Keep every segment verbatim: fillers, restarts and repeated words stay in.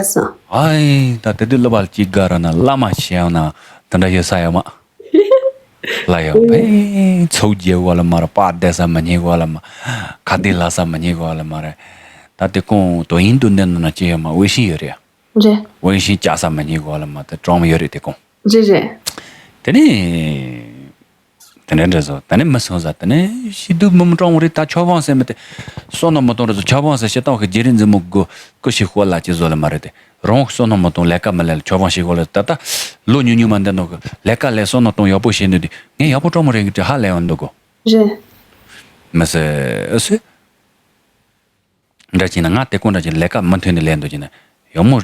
ཨའི་ད་དེ་དུས་སློབ་པ་ལ་གཅིག་དགའ་ར་ན་བླ་མ་ཞེ་ཡང་ན་དེ་འདྲ་ཡོད་ས་ཡོད་མ། ལ་ཡང་ཕའི་ཚོགས་རྒྱལ་བ་ལ་མ་ར་པ་བསྡད་ས་མ་ཉེ་བ་ལ་མ། ཁ་བདེ་ལ་ས་མ་ཉེ་བ་ལ་མ་ར། ད་དེ་གོང་དོ་ཡིན་དུ་འདི་ནང་ན་ཅི་ཡོད་མ་ཝེ་ཤིང་ཡོད་རེད། རེད། ཝེ་ཤིང་བཅའ་ས་མ་ཉེ་བ་ལ་མ་དེ་གྲོང་མི་ཡོད་རེད་དེ་གོང་། རེད་རེད། དེ་ནས། དེ་འདྲ་འདྲ་བཟོ་ད་ནི་མི་སོང་ཟ་ད་ནི་ཤི་དུས་མི་མི་གྲོང་རེད་ད་ཆོ་བང་ཟེར་མི་དེ། བསོད་ནམས་མི་གཏོང་རེད་ཟོ་ཆོ་བང་ཟེར་ཤེས་སྟངས་ཁི་རྗེ་རིན་འཛིན་མོ་གོ་ཀུ་ཤི་ཧོ་ལ་ཅི་བཟོ་ལ་མ་རེད་དེ། རང་བསོད་ནམས་མི་གཏོང་ལས་ཀ་མི་ལས་ལ་ཆོ་བང་ཤི་ཧོ་ལ་ད་ད། ལོ་ཉུང་ཉུང་མ་འདི་ནོ་གི་ལས་ཀ་ལས་བསོད་ནམས་གཏོང་ཡག་པོ་བྱེད་ནུས་དེ་ངས་ཡག་པོ་གྲོང་མི་རེད་གི་ཧ་ལས་ཡོང་འདུག་གོ། རེད། མི་སེ་ཨུ་སེ། འདྲ་བྱས་ན་ང་དེ་ཀོ་འདྲ་བྱས་ལས་ཀ་མུ་མཐུད་ནས་ལས་འདུག་བྱས་ན་ཡག་མོ་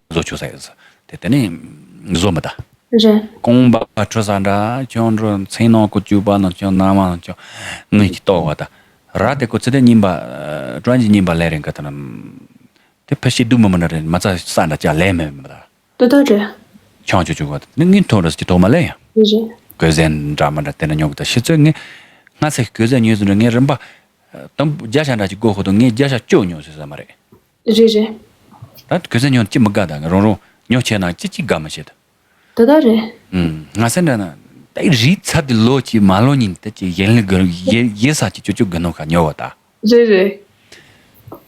བཟོ་ཆོག་ས་ཡོད་ས་དེ་དེ་ནས་བཟོ་མི་ད། རེད། ཀོང་པ་ཁྲི་ས་འདྲ་ཁྱོད་འགྲོ་མཚན་ནང་ཀོ་བཅུ་པ་ནང་ཁྱོད་ནང་མ་ནང་ཁྱོད་ངོས་ཀྱི་ལྟོ་བ་ད་ར་དེ་ཀོ་ཚེ་དེ་རྙིང་པ་ཀྲོན་གྱི་རྙིང་པ་ལས་རིང་ག་ད་ན་དེ་ཕ་ཤི་དུ་མི་མི་འདྲ་རེད་མ་ཚ་ས་འདྲ་ཅག་ལས་མེད་མི་ད། དེ་ལྟར་རེད། ཆང་ཆུ་ཆུ་བ་དེ་ངས་ཐོག་རེ་སི་ཐོག་མ་ལས་ཡང་། རེད་རེད། གོས་ཟན་འདྲ་མ་འདྲ་དེ་འདྲ་ཉོ་གི་ད་ཤི་ཚོད་ངས་སྔ་ཚེ་གོས་ཟན་ཉོས་ཟིན་རེད་ངས་རིན་པ། དང་བརྒྱ་ཆ་འདྲ་ཅིག་དགོས་ཁོ་ཐོག་ངས་བརྒྱ་ཆ་བཅུ་ཉོ་ཟེར་ས་མ་རེད། རེད་རེད། ད་གོས་ཟན་ཉོ་ཅི་མི་དགའ་ད་ང་རང་རང་ཉོ་ཆེ་ན་ཅི་ཅི་དགའ་མི་ཤེས་ད། དེ་ལྟར་རེད། ཨུམ་ང་སེམས་འདྲ་ན་ད་རིག་ཚར་དུས་ལོ་གཅིག་མ་ལོ་གཉིས་ད་ཅི་ཡན་ལི་གི་ཡེ་ཡེ་ས་ཅི་ཅོ་ཅོ་གི་ནོ་ཁ་ཉོ་བ་ད། རེད་རེད།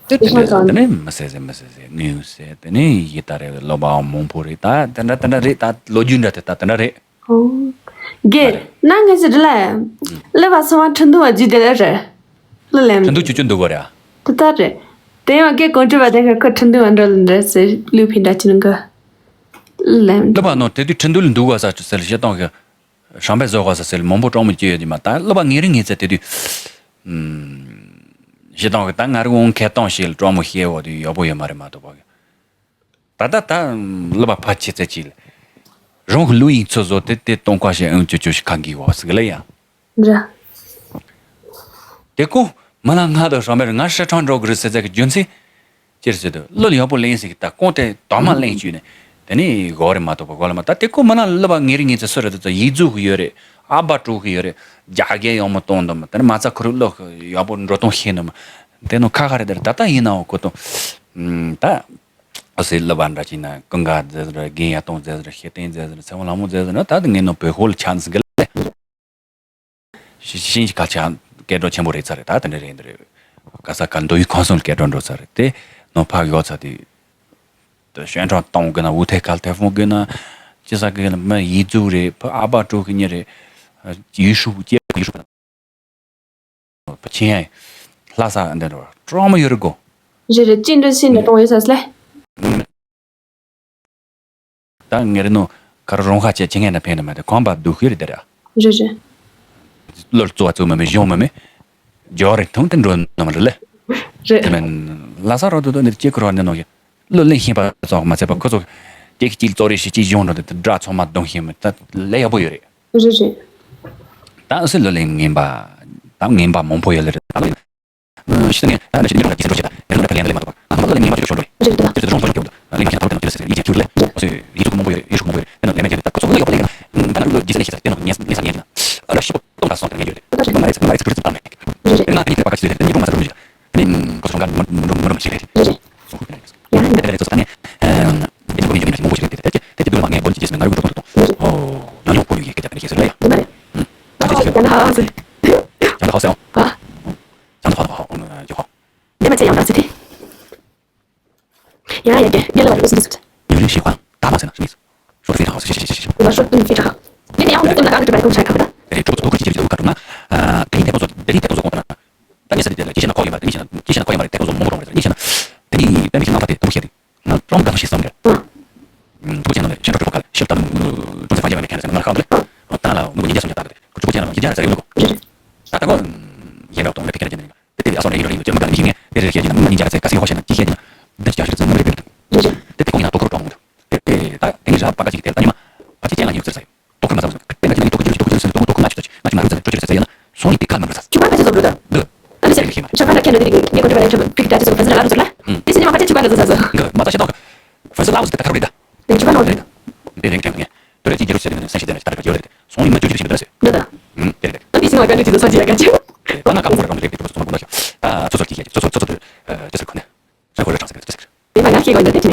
དེ་དེ་འདྲ་དེ་ནས་མི་ཟེར་ཟེར་མི་ཟེར་ཟེར་ངུས་ཟེར་དེ་ནས་ཡི་ད་རེད་ལོ་པའང་མང་པོ་རེད་ད་དེ་འདྲ་དེ་འདྲ་རེད་ད་ལོ་རྒྱུས་འདྲ་དེ་ད་དེ་འདྲ་རེད། ཨོ། རྒན་ན་ངས་ཟེར་ལ། ཀླད་པ་སོང་བ་ཁྲིན་ཏུ་བ་རྒྱུད་དེ་ལ་རེད། ལ་ལེམ། ཁྲིན་ཏུ་ཅུ་ཅུ་འདུག་གོ་རེད། དེ་ལྟར་རེད། དེ་ཡང་རྒན་གོང་ཁྲི་བ་དེ་ཁ་ཁ་ཁྲིན་ཏུ་བ་འགྲོ་ལ་འདྲ་ཟེར་ལུས་ཕན་འདྲ་ཅི་ནང་ག་ལ་ལེམ། ཀླད་པ་ནང་དེ་དུས་ཁྲིན་ཏུ་ལ་འདུག་ག་ས་ཟེར་ལ་བཤད་སྟངས་གི། ཧྲང་པའི་བཟོ་ག་ས་སེལ་མང་པོ་གྲོགས་མོ་སྐྱེ་ཡོད་དེ་མ་ད་སློབ་པ་ངེ་རིང་ངེ་ཚེ་དེ་དུས། ཞེ་སྡང་གི་ད་ང་རི་འོང་ཁེ་གཏོང་ཞིག་ལ་གྲོགས་མོ་ཤེས་འོ་དུས་ཡག་པོ་ཡོད་མ་རེད་མ་གཏོགས་པ་གི། ད་ད་ད་སློབ་པ་ཕ་ཆེ་ཚེ་ཅིག་ལ། རང་གི་ལུས་ཡིན་ཚོད་བཟོ་དེ་དེ་གཏོང་ཁ་ཞེ་ཨང་ཅོ་ཅོ་ཞིག་ཁ་འགི་འོ་ཟིག་ལ་ཡ། ར། དེ་ཀོ་མ་ན་ང་དང་ཧྲང་པའི་ང་ཧྲ་ཁྲང་འགྲོ་གི་རེད་ཟེར་ཚེ་གི་རྒྱུ་མཚན། ཅེར་ཟེར་དུས་བློ་ལ་ཡག་པོ་ལེན་ཟེར་གི་ད་ཀོང་དེ་དོ་མ་ལེན་བཅུག་ནས་དེ་ནས་གོ་རེ་མ་གཏོགས་པ་གོ་ལ་མ་ད་དེ་ཀོ་མ་ན་སློབ་པ་ངེ་རིང་ངེ་ཚེ་སུ་རེད་དུ་ཡིག་རྫུ་གི་ཡོད་རེད། ཨ་བ་དྲུག་གི་ཡོད་རེད། རྒྱ་སྐད་ཡག་མོ་གཏོང་འདུག་མ་དེ་ནས་མ་ཚ་ཁུ་རུ་བློ་ཡག་པོ་འགྲོ་གཏོང་ཤེས་འདུག་མ། དེ་ནོ་ཁ་ཁ་རེ་དེ་རེད་ད་ད་ཡིན་ནའང་གོ་དོ། ད། ཨ་སེ་སློབ་པ་འདྲ་ཅིག་ན་ཀུན་དགའ་མཛད་ཟེར་རྒན་ཡ་གཏོང་མཛད་ཟེར་ཤེས་བསྟན་མཛད་ཟེར་ཚེ་བོ་ལ་མོ་མཛད་ཟེར་ན་ད་དེ་ངེ་ནོ་བོད་ཧོལ་ཆ་ཟིན་གི་ལ། ཤི་ཤི་ཤི་ཁ་ཆ་སྐད་གྲགས་ཆེན་པོ་རེད་ཚར་རེད་ད་དེ་འདྲ་རེད་འདི་རེད། ག་ས་ག་མདོ་ཡི་ཁང་སོང་སྐད་གྲགས་འགྲོ་ཚར་རེད་དེ་ནོ་ཕག་ཡོད་ཚར་དེ། དེ་ཞོན་ཁྲང་གཏོང་དགོས་ན་འུ་ཐེ་གལ་ཐེ་ཕོང་དགོས་ན། ཅི་ས་དགོས་ན་མི་ཡིད་འཛུགས་རེད་ཕ་ཨ་ཕ་དྲུག་གི་ཉེ་རེད། ཡུལ་ཤུགས་སྐྱེ་ཡུལ་ཤུགས་ཕ་ཆེན་ཡ་ལྷ་ས་འདི་འགྲོ་གྲོགས་མོ་ཡོད་རེད་གོ། རེད་རེད་ཅི་འདྲ་སེ་འདྲ་གཏོང་ཡོད་ས་སླེ། ད་ངེ་རེ་ནོ་གར་རོང་ཁ་ཆེ་ཆེ་ངེ་ན་ཕན་ན་མ་དེ་གོམ་པ་སྡུག་ཤོས་རེད་དེ་ར། རེད་རེད། བློར་གཙོ་བ་གཙོ་མ་མེད་གཞུང་མ་མེད། ཇོ་རེ་ཐུང་དེ་འགྲོ་ནོ་མ་རེད་ལེ། རེད། དེ་མིན་ལ་ས་རོ་དུ་དུ་ནི་ཅེ་ཁུ་རོ་ནི་ནོ་གི་བློ་ལེན་ཤེས་པ་ཙོག་མ་ཚད་པ་ཁོ་ཚོ་ཅེ་གི་ཅིལ་ཙོ་རེ་ཤི་ཅི་གཞུང་རོ་དེ་དགྲ་ཚོ་མ་གདོང་ཤེས་མི་ད་ལེ་ཡག་པོ་ཡོད་རེད། རེད་རེད། ད་སི་བློ་ལེན་ངན་པ་ད་ངན་པ་མང་པོ་ཡོད་ལེ་རེད་ད། ཤི་ནས་ད་ནི་ཤི་ནས་ད་ཅི་འགྲོ་ལ་ཅི་འགྲོ་ཤི་ད་ཡང་ལ་ད་ལེན་ལེ་མ་ཐོབ་ང་ཚོ་ལ་ངན་པ་ཅིག་ཤོར་འགྲོ་རེད། རེད་རེད་ད། ཅི་ཚོ་རོང་ཚོ་ཡོད་ད་ལེན་ཁྱེད་ཐོབ་ད་ཅི་ཚོ་ཡིད་ཆེས་ཁྱུར་ལེ། ཨོ་སི་ཡིད་ཚོ་མང་པོ་ཡོད་ཡིད་ཤུགས་མང་པོ་ཡོད་ད་ནི་ལེ་མེད་ཀྱི་ད་ཁོ་ཚོ་ལ་ཡོད་པ་ལེ་ཡིན་ན་ད་ནི་ལོ་ཇི་སི་ལེ་ཤི་ད་དེ་ནོ་ངན་ངན་ས་ངན་ཡིན་ན་ཨ་ལ་ཤི་པོ་ཏོང་ད་སོང་ད་ངན་ཡོད་རེད། རེད་རེད། ང་ཚོ་ང་ཚོ་ཁུར་ཚོ་ད་ནི་རེད་རེད། ང་དེ་ཁྱེད་པ་ཁ་ཆི་ལེ་དེ་ནི་རོང་ང་ཚ་རོང་ཞིག་དེ་ནི་ཁོ་ཚོ་ང་མོ་མོ་མོ་མོ་ཞིག་ལེ། རེད་རེད། ཡང་ཡང་དེ་ཚོ་ད་ནི་དེ་ཚོ་མི་ཡོང་ཡིན་ཞིག་མང་པོ་ཞིག་རེད། དེ་དེ་དེ་དུས་ལ་མ་ངས་འབོད་ཀྱི་རྗེས་སུ་ང་རུ་འགྲོ་ཐུབ་ཐུབ་ཨོ་ཡང་ཡང་ཁོ་ཡོད་ཡིན་སྐད་ཆ་དེ་ནི་ཤེས་ཟེར་ལེ། ཡང་ད་ཧ་ཧ་ཟེར། ཡང་ད་ཧ་ཟེར་ཨོ། ཡང་ད་ཧ་ཧ་ཧ་ཧ་ཧ་ཧ། དེ་མ་ཚད་ཡང་འདྲ་ཟེར་ཏེ། ཡང་ཡང་རྒན་རྒན་ལ་བ་ཡོད་སྲིད་ཟེར། 有人喜欢大麻 ཟེར་ན་ཞི་མི་ཚུ། 说得非常好，是是是是是。 我说得非常好。 དེ་ནས་ཡང་འདི་ཚོ་ལ་ག་རེ་གྲུབ་པ་རེད་ཁོང་ཆ་ཁ་བ་ད། རེད་གྲུབ་ཚོ་ཁོ་ཁྲི་ཆེ་རེད་ཁ་གྲུབ་ན། དེ་ཡིན་དེ་པོ་ཚོ་དེ་ཡིན་དེ་པོ་ཚོ་གོང་ད་ན། ད་ངས་ཟེར་དེ་ལ་ཅི་བྱས་ན་ཁོག་ཡིན་པ་དེ་མི་བྱས་ན་ཅི་བྱས་ན་ཁོག་ཡིན་པ་རེད་དེ་པོ་ཚོ་མོ་རོང་རེད་ཟེར་ཅི་བྱས་ན། དེ་ནི་དཔེ་མི་ཤེས་ནང་ཐག་དེ་དུ་ཤེས་དེ། ང་ཀྲོང་ག་ལ་ཤེས་བསམ་རེད། ཀྲོང་ག་ལ་ཤེས་བཏང་ནི་ཀྲོང་ཚེ་ཕ་རྒྱལ་བ་མེད་མཁན་ཟེར་ན་ང་ལ་ཁག་འདུག་ལེ། ད་ལ་ངུ་ཉིན་རྒྱ་སོང་ཡ་ད་གི་ཀྲོང་ག་ལ་ཡིན་རྒྱ་ཟེར་ཡོད་ལུགས། ད་ད་གོ་ཡིན་ར་གཏོང་ལེ་ཕི་ཁ་ལ་ཅན་ནི། དེ་དེ་ཨ་སོ་རེ་ཡོད་རེ་ཡོད་ཅེས་མི་ག་མི་ཤེས་ངས་དེ་རེ་ཤེས་ཀྱི་ན་མི་ཉིན་རྒྱ་ཚེ་ག་སི་ཧོ་ཤེ་ན་ཅི་ཤེས་ཀྱི་ན་འདི་ཅི་ཤེས་ཀྱི་ན་མི་རེ་བེད་ཀྱི་དེ་དེ་ཁོང་ཡིན་ན་ཏོ་ཁུར་གྲོང་མོ་དེ་དེ་ད་དེ་ནི་ར་པ་ག་ཅིག་དེ་ད་ཉི་མ་ཨ་ཅི་ཅན་ལ་ཡོད་ཟེར་ས་ཡོད་ཏོ་ཁུར་མ་ཟ་ཟ་དེ་ན་ཅི་ན་ཏོ་ཁུར་ཅི་ཏོ་ཁུར་ཅི་ཏོ་ཁུར་ཅི་ཏོ་ཁུར་མ་ཅི་ཏོ་ཅི་ང་ཅི་མ་རུ་ཟ་ཅོ་ཅོ་ཟ་ཡོད་ན་སོང་ཡི་དེ་ཁ་མ་རུ་ཟ་ཅུ་པ་ཁ་ཅི་ཟ་རུ་ད་འདི་ཨ་ནི་ཟེར་ཁྱེད་མ་ཆ་ཁ་ད་ཁྱེད་འདྲ་དེ་ངས་ཀོ་ཀྲི་པ་ལ་ཆ་པ་ཕིག་ད་ཅི་ཟ་རུ་ཕ་ཟ་ལ་རུ་ཟ་ལ་དེ་ཟེར་ཉི་མ་ཁ་ཅི་ཆུ་པ་ལ་ཟ་ཟ་ཟ་འདི་མ་ཟ་ཤེས་ཏོ་ཁ་ཕ་ཟ་ལ་རུ་ཟ་ད་ཁ་རུ་རེད་ད། དེ་ཆུ་པ་ལ་རུ་ཟ་དེ་རེ་རེ་ཁྱེད་ངས་དེ་རེ་ཅི་འགྱུར་ཟེར་དེ་ནས་སེམས་ཤེས་དེ་ནས་ད་ཁ་ཡོད་རེད། སོང་ཡིན་ན་ཅོ་ཅོ་ཞིག་འདྲ་ཟེར། འདི་ད། ཨུམ། དེ་རེད། ད་དེ་སེམས་ལ་དཀའ་ལས་ཅི་ཚོ་ས་ཅི་ཡ་ག་ཅི། ད་ང་ཁ་མོ་རེ་རང་རེ་རེ་རེ་ཚོ་ཚོ་ཚོ་མ་གོ་ན་ཤ། ད་ཚོ་ཚོ་ཅི་ཡ་ཅི་ཚོ་ཚོ་ཚོ་ཚོ་ཚོ་ཅི་ཟེར་ཁོ་ནས། ཚོ་ཁོ་རེ་ཆང་ཟེར་ཚོ་ཟེར། དེ་མ་ང་ཤེས་གོ་ཡིན་ད་དེ་ཅི་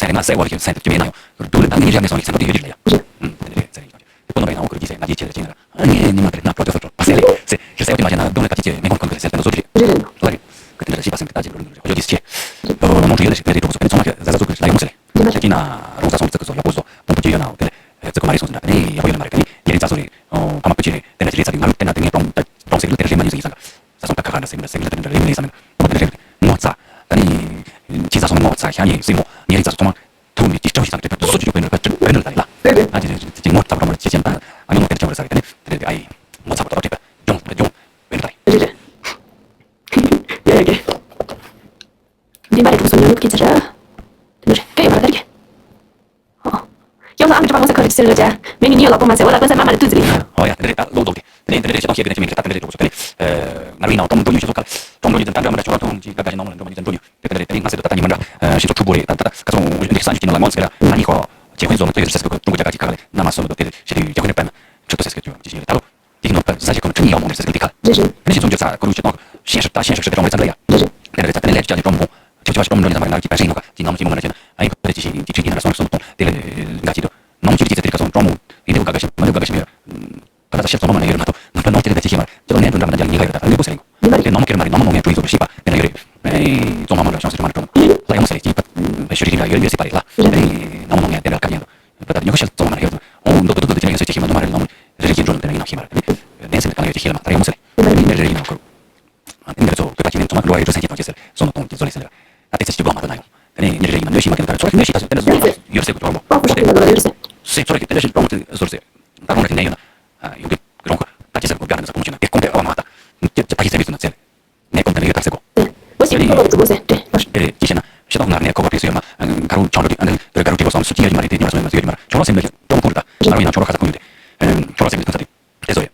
སེམས་རེ་ང་སེ་བོར་གྱི་སེམས་དེ་ཅི་མེད་ན་ཡང་སྡུག་ལ་ད་ངས་རེ་རེ་ནས་སོང་ནས་སེམས་པ་དེ་ཡོད་རེད་ལ་ཡ། ཨུམ། དེ་རེད་ཟེར་ཡིན། དེ་ཁོ་ནོ་བའི་ནང་འོག་གི་ཅི་ཟེར་ང་ཅི་ཆེ་ལ་ཅི་ན་ར། ངས་ཉི་མ་དེ་ན་པྲོ་ཏེ་ཧྥ་ཏྲོ་པ་སེ་ལེ་ཟེར་ཞེ་སེ་ཡོད་ཅི་མ་ཤེས་ན་སྡུག་ལ་ད་ཅི་ཅི་མེ་ཁོང་ཁོང་གི་ཟེར་དེ་ན་བཟོ་ཅི་རེད། ལ་རེད། ག་དེ་འདྲ་ཞིག་པ་སེམས་ཀྱི་ད་ཅི་རུ་རུ་རུ་ཡོད་ཅི་ཆེ། ནོར་འཁྲུལ་ཡོད་ལ་ཞིག་དེ་རེད་འགྲོ་གོ་སོ་དེ་ནི་ཚང་མ་གི་ཟ་ཟ་ཟུག་གི་ལ་ཡོང་སེ་ལེ། ཅི་ན་རོང་ས་སོང་ཙི་གི་བཟོ་ཡག་པོ་བཟོ་དཔོན་པོ་ཅི་ཡོད་ན་དེ་ལེ། ཙི་གོ་མ་རེད་སོང་ཟེར་ན་དེ་ནི་ཡག་པོ་ཡོད་ལ་མ་རེད། དེ་ནི་ཉེ་རིང་ཙ་སོ་རེད། ཕ་མ་སྐུ་མཁྱེན་རེད། དེ་འདྲ་ཅིག་རེད་ཚ་དུས་ང་ལུག་དེ་འདྲ་དེ་ངས་གྲོང་གྲོང་གསེབ་ལ་དེ་འདྲ་རེད་མ་ཉན་ཟིག་ཡིན་ས་འདྲ། ཟ་སོང་ད་ཁ་ཁ་འདྲ་སེམས་འདྲ་སེམས་ལ་དེ་འདྲ་རེད་མིན་ཟ་མིན་འོ་དེ་འདྲ་རེད། ངོ་ཚ། ད་ནི་ཁྱི་ཟ་སོང་ངོ་ཚ་ཤ་ཉེ་སྲིང་མོ་ཉེ་རིང་ཙ་སོ་ཚང་མ་ཐུག་མི་དེ་སྤྲང་ཞིག་ཚང་གྲས་པ་སོ་ཅི་ཡོད་པའི་ནོར་བ་ཅིག་བོད་ནོར་ད་རེད་ལ། ཨ་ཅེ་ཅེ་ཅེ་ངོ་ཚ་བ་མ་ཅེ་ཅེ་ད་ཨ་ཉོ་ནོ་དེ་འདྲ་ཆ་བ་རེད་ས་རེད། ད་ནི་དེ་རེད་ཨ་ཡི་ངོ་ཚ་བ་ད་བ་དྲེད་པ་ཅུང་ད་ཅུང་བོད་ནོར་ད་རེད། རེད་རེད། ཡ་ཡ་གེ། འདི་མ་རེད་འགྲོ་སོང་ཉོ་ནོ་ཁྱི་ཚ་ར། དེ་མ་རེད་སྐད་ཡོད་མ་རེད་ད་རེད་གེ། ཨོ། ཡོང་ས་ཨ་མ་གྲོ་པ་ལོང་ས་ཁ་རི་སེ་ལོ་ཅ། མེ་ཉི་ཉི་ཡོ་ལ་པོ་མ་ཚེ་བ་ལ་པན་ས་མ་མ་ལ་ཏུ་ཙི་ལི། ཨོ་ཡ་དེ་འདྲ་རེད་ད་ལོག་ལོག་དེ། དེ་ནས་དེ་འདྲ་རེད་ཤེས་ཏོང་ཤེས་དེ་ནས་ཅི་མིན་རེད་ད་དེ་འདྲ་རེད་འགྲོ་སོང་དེ་ནས། ང་རང་ཡིན་ནའང་གྲོང་གྲོང་ཉུལ་ཞིག་ཚོ་ཁ་ལ་གྲོང་གྲོང་ཉུལ་དེ་འདྲ་འདྲ་མ་འདྲ་ཆོ་ག་གྲོང་ཅི་ག་ག་ཞིག་ནང་ལ་འགྲོ་མ་ཉུལ་དེ་འགྲོ་ཉུལ་དེ་འདྲ་རེད། དེ་ནས་ང་ཚོ་ད་ད་ཉི་མ་འདྲ་ཤི་ཚོ་ཕྲུ་གུ་རེད་ད་ད་ད་ག་ཚོ་འདི་ས་འཇུག་གི་ནང་ལ་ངོ་ཚ་གི་ར་ང་གཉིས་ཁོ་ཇེ་ཧུན་ཚོ་ནང་ཚོ་ཡོད་ཟེར་ཟེར་གི་ཀྲུང་གོ་རྒྱ་གར་གྱི་ཁ་ལ་ན་མ་སོ་ལོ་དེ་ཞི་དུས་ཇེ་ཧུན་རེད་པ་ན་ཁྲུ་ཐོ་ཟེར་ཟེར་གི་ཅི་ཞིག་རེད་ད་ལོ། དེ་ནོར་ཕ་ཟ་ཞིག་ཁོ་ཁྲུ་ཉིས་ཡོང་མོང་ཟེར་ཟེར་གི་དེ་ཁ་ལ། རེད་རེད། མི་ཞིག་ཚོ་འཇོག་ཚ་ཀུ་རུ་ཞིག་ཏོང་ཤེས་ཧྲི་ད་ཤེས་ཧྲི་ཤི་ཏྲོང་རེད་ཚ་འདྲ་ཡ། རེད་རེད། དེ་ནས་རེད་ཚ་དེ་ནས་ལས་ཀྱི་ཅག་ནས་ཀྲོང་མོང་། ཁྱོད་ཆ་ཞིག་ཀྲོང་མོང་འགྲོ་ནས་ཚ་མ་རེད་ང་གི་པ་ཞིག་ཡིན་ནོ་ག་ཅི་ནང་ཞིག་མོང་ང་ན་ཅི་ན་ཨ་ཡིག་ཁོ་དེ་ཅི་ཞིག་ཅི་ཁྲིད་ཀྱི་ན་ར་སོང་སོང་གཏོང་དེ་ལས་འགའ་ཅིག་ཏུ་ནང་ཅི་ཅི་ཅི་ཏི་ཀ་སོང་ཀྲོང་མོང་ཡིན་དེ་ག་ག་ཞིག་མ་ནུ་ག་ག་ཞིག་མི་ཡོད། ད་ལྟ་ཤེས་ཚོང་པ་མ་ན་ཡོད་མ་གཏོགས་ང་ཕ་ནང་ཁྱེད་ད་ཅི་ཤེས་མ་རེད། ཅི་ལོ་ནས་འགྲོ་འདྲ་མ་འདྲ་འཇལ་ཉེན་ཁ་ཡོད་རེད་ད་ལྟ་ངས་པོ་ཟེར་ཡིན་གོ། དེ་ནང་མོ་ཁེར་མ་རེད་ནང་མོ་མོ་ངས་ཀྲུའུ་ཡིན་ཚོ་ཤེས་པ་དེ་ན་ཡོད་རེད། ཨེ་ཚོང་མ་མང་ར་ཤང་སི་ཏི་མ་རེད་ཀྲོང་མོང་ལ་ཡོང་སེ་ཅི་པ་ཞུ་རི་རི་འདྲ་ཡོད་ཡོད་སེ་པ་རེད་ལ། ཨེ་ནང་མོ་ནང་ངས་དེ་འདྲ་ཁ་ཉན་དུ། ད་ཉོ་ཁ་ཤ་ཚང་མ་ན་ཡོད། ཨོ་མདོ་མདོ་མདོ་མདོ་ཅི་ན་ཡོད་ཟེར་ཅི་ཤེས་མ་མདོ་མ་རེད་ལ་ནང་རེ་རེ་ཡིན་འགྲོ་ནང་དེ་ན་ཡིན་ནམ་ཤེས་མ་རེད། དེ་ནས་སེམས་དེ་གང་ཡོད་ཅི་ཤེས་ལ་མ་ད་ཡོད་མོ་ཟེར་ལེ། དེ་ནས་རེ་རེ་ཡིན་ནམ་ཁུར། ཨ་དེ་འདྲ་ཚོ་བོད་པ་ཁྱེད་ནས་ཚང་མ་འགྲོ་བ་རེ་འགྲོ་སེམས་ཅན་དང་བཅས་ཟེར་སོང་ནོ་གཏོང་དེ་ཚོ་ལས་ཟེར་ལ། ད་དེ་ཚེ་སྤྱི་བོ་མ་ད་ན་ཡོང་། དེ་ནས་ཉེ་རེ་རེ་ཡིན་ན་གནོད་ཤེས་མ་དེ་ད་ཚོར་གནོད་ཤེས་ད་ཚོ་དེ་འདྲ་ཡོད་ཟེར་གོ་ཅོག་མོ། ཨོ་ཁུ་ཤ་དེ་ལ་ལ་ཡོད་ཟེར། སེ་ཚོར་གི་དེ་འདྲ་ཞིག་གྲོང་དེ་ཟོར་ཟེར། ད་རོང་ར་དེ་ནས་ཡོད་ན། ཡོང་གི་རོང་ཁུ། ད་ཅི་ཟེར་གོ་བརྒྱ་ན་ཟེར་བུ་མོ་ཞིག་ན་དེ་ཀོང་དེ་ཨ་བ་མ་ད། ཅི་ཅི་ད་ཡི་ཟེར་མི་ཚོ་ན་ཚེ། ནས་ཀོང་དེ་ན་ཡོད་ད་ཟེར་གོ། འོ་ཞེས་ཁོ་བོ་བོ་ཟེར་ཏེ། རེད་ཅི་ཞེ་ན། ཤ་ཏོག་ནར་ནས་ཁོ་བ་བྲིས་སུ་ཡོད་མ། ག་རུ་ཆང་རུ་དེ་ཨ་འདི་འདི་ག་རུ་བྲིས་པ་སོང་སུ་ཅི་ཡོད་མ་རེད་དེ་ཉོ་ར་སོང་ཡོད་མ་ཟེར་ཡོད་མ་ར་ཆོ་རོ་སེམས་འདི་ཀྲོང་ཁོ་རེད་ད། ང་རུ་ཡིན་ན་ཆོ་རོ་ཁ་ས་ཁོ་ཡོད་དེ། ཆོ་རོ་སེམས་འདི་ཐུག་ས་དེ། དེ་ཚོ་ཡོད།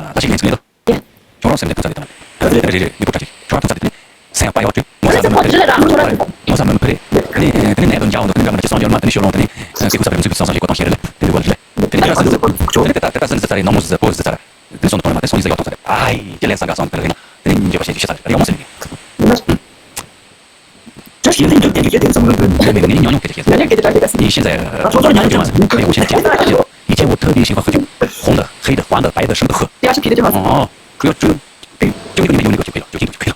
ད་ཅི་ལན་ཚིག་མེད་ད། རེད་རེད་རེད་མི་ཁུག་ཁྲ་ཅིག་ཆོ་རོ་ཐུག་ས་དེ་དེ་ནི། སེམས་པ་ཡོད་ཅིག་ངོ་ཚ་མི་ཕི་རེད། ངོ་ཚ་མི་ཕི་རེད། དེ་ནི་དེ་ནི་ནད་དུ་འཇའ་འོང་དུ་ཁུ་འདྲ་མ་ཅི་སོང་ཡོད་མ་དེ་ནི་ཤོ་རོང་དེ་ནི། སེ་ཁུ་ས་བེམ་ཚུགས་ཀྱི་སང་སང་ཞིག་གོ་ཐང་ཤེས་རེད་ལ་དེ་ནི་གོ་ལ་རེད། དེ་ནི་དེ་ལ་སེམས་ཚུགས་ཚུགས་དེ་ནི་ད་དེ་ལ་སེམས་ཚུགས་ཚུགས་དེ་ནི་ད་དེ་ལ་སེམས་ཚུགས་ཚ་རེད་ནོ་མོ་ཟེར་པོ་ཟེར་ཚ་རེད། དེ་ནི་སོང་དུ་ཐོན་མ་དེ་སོང་ཡིན་ས་ཡོད་ཐོག་ཚ་རེད། ཨ་ཡི་དེ་ལས་སང་ག་སོང་དེ་ལ་རེད་ན་དེ་ནི་འཇོག་པ་ཞེས་ཞེས་ཚ་རེད་ཡོང་མོ་ཟེར་ནི། ད་ཞིག་ཡིན་ཉོ་ཉོ་གི་ཡིན་ཤེས་ཟེར། ཁ་ཡོང་ཤེས་ཅན། 以前我特地喜欢喝酒，红的、黑的、黄的、白的，什么都喝。 ཡ་ཤི་ཁྱི་དེ་ཅི་མ་ཟེར། 哦，不要这，这个地方有那个酒可以了，酒精就可以了。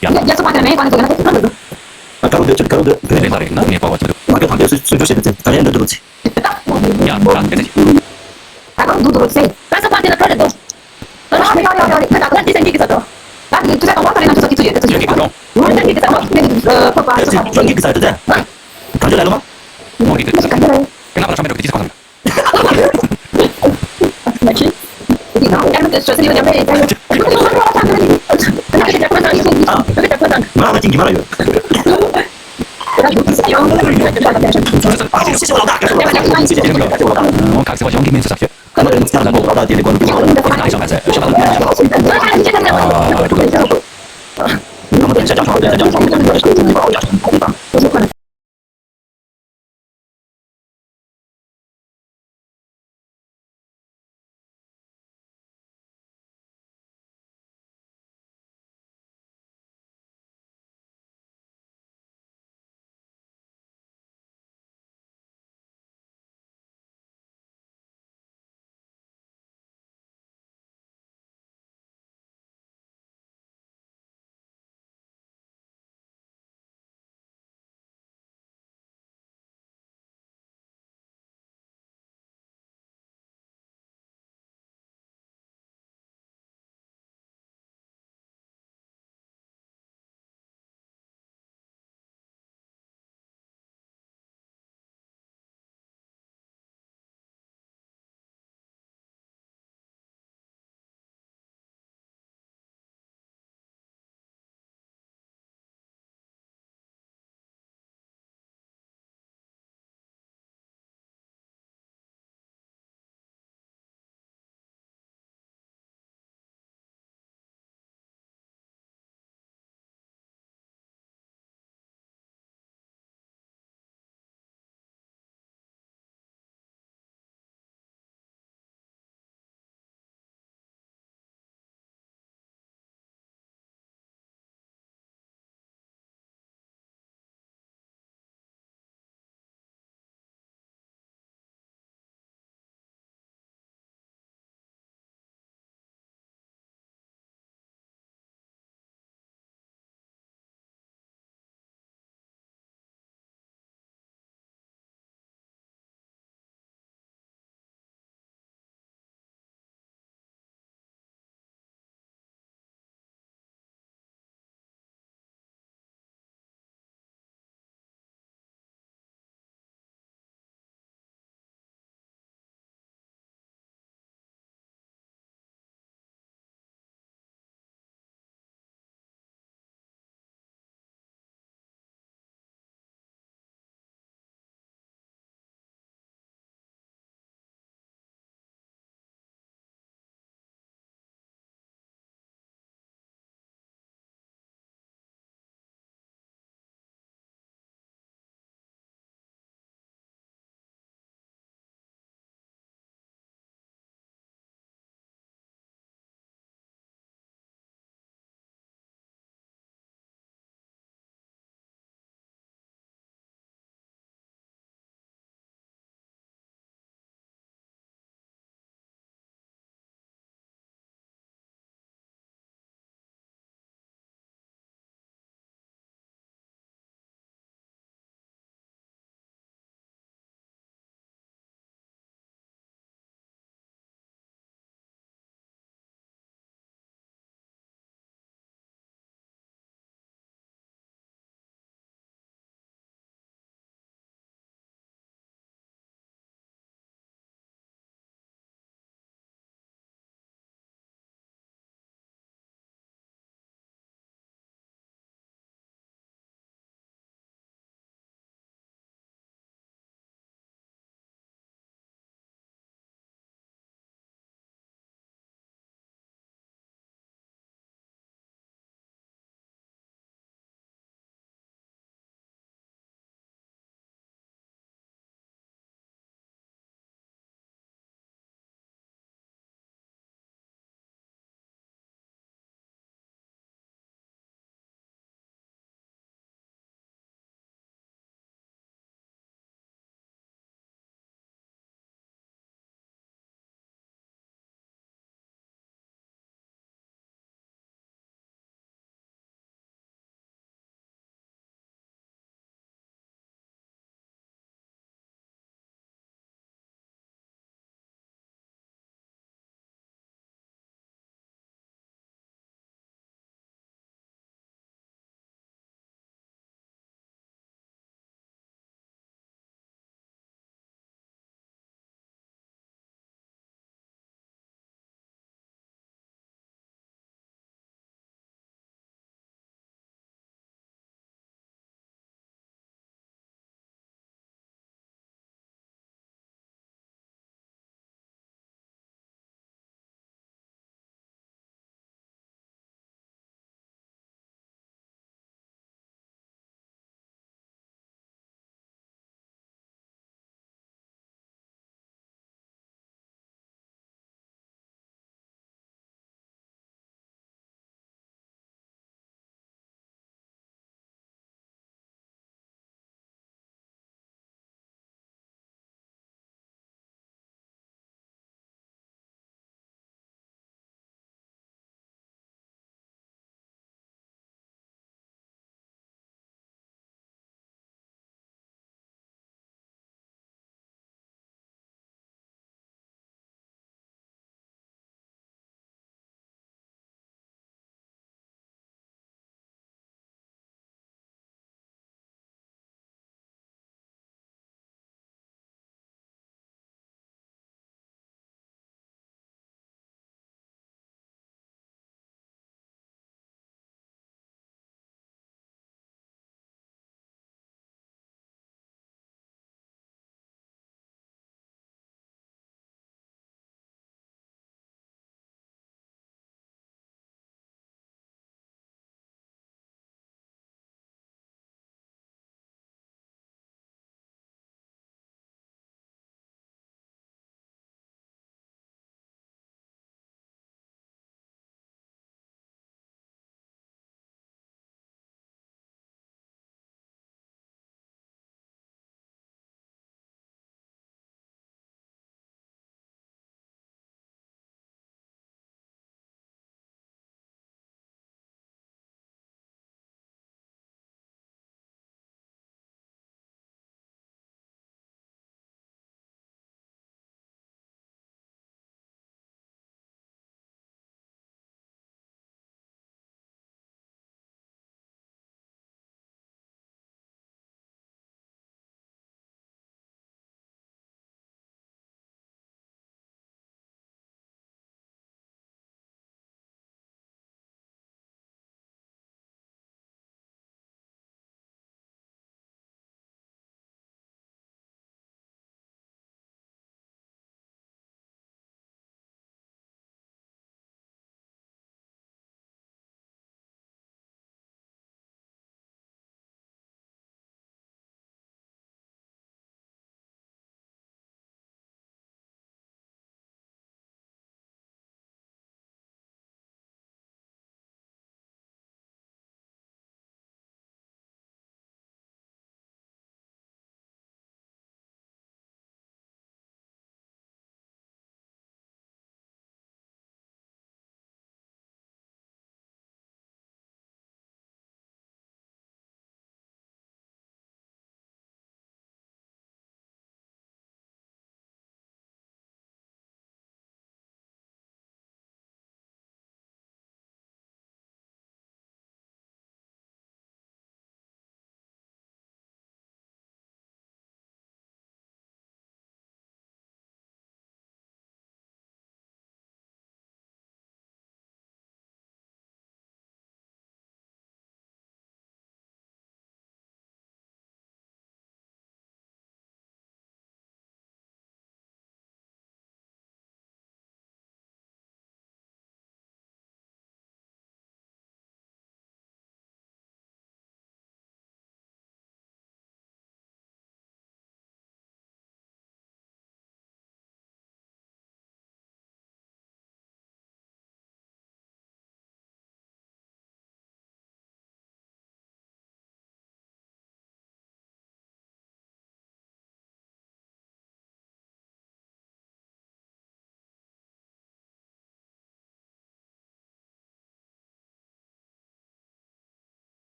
ཡ། ཡ་སོ་པ་དེ་མེད་པ་ནི་ཚོ་ཡ་ན་ཚོ་ཚོ་ཚོ། ཨ་ཀ་རུ་འདོད་ཚུལ་ཀ་རུ་འདོད་དེ་ལས་ལ་རེད་ན་ངས་པ་བ་ཚོ་མ་གི་ཐང་དེ་སུ་སུ་འཇུ་ཤེས་དེ་ད་ཡན་འདོད་དུ་རུ་ཚེ། ཡ་ད་དེ་ཚེ། ད་གང་འདུག་འདུག་རུ་ཚེ། ད་སོ་པ་དེ་ལ་ཐོ་རེ་འདུག་ད་ཡ་ཡ་ཡ་ཡ་རེད་ད་ད་དེ་ཚེ་འདི་གི་ས་དོ། ད་དེ་ཚེ་གང་བ་ཁ་རེ་ན་ཚོ་ཚོ་ཚོ་ཡོད་དེ་ཚོ་ཡོད་དེ་ཚོ། ངོ་ཚེ་འདི་གི་ས་དོ་དེ་ཚེ་ཁོ་པ་ཚོ་ཚོ་ཚོ་འདི་གི་ས་དོ་དེ། གང་འཇོག་ལ་ལོ་མ། ངོ་གི་དེ་ཚེ། ཁ་ན་ལ་ཤ་མེད་འགྲོ་གི་དེ་ཚེ་ཁོ་ཚོ། ཁྱེད་ཀྱིས་ད་ལྟ་ཤ་མེད་འགྲོ་གི་དེ་ཚེ་ཁོ་ཚོ། ཉི་མ་ལ་ཡོད། ཁ་སེར་པ་གཞུང་གི་མིང་ཚུལ་ཟབ་ཤོས།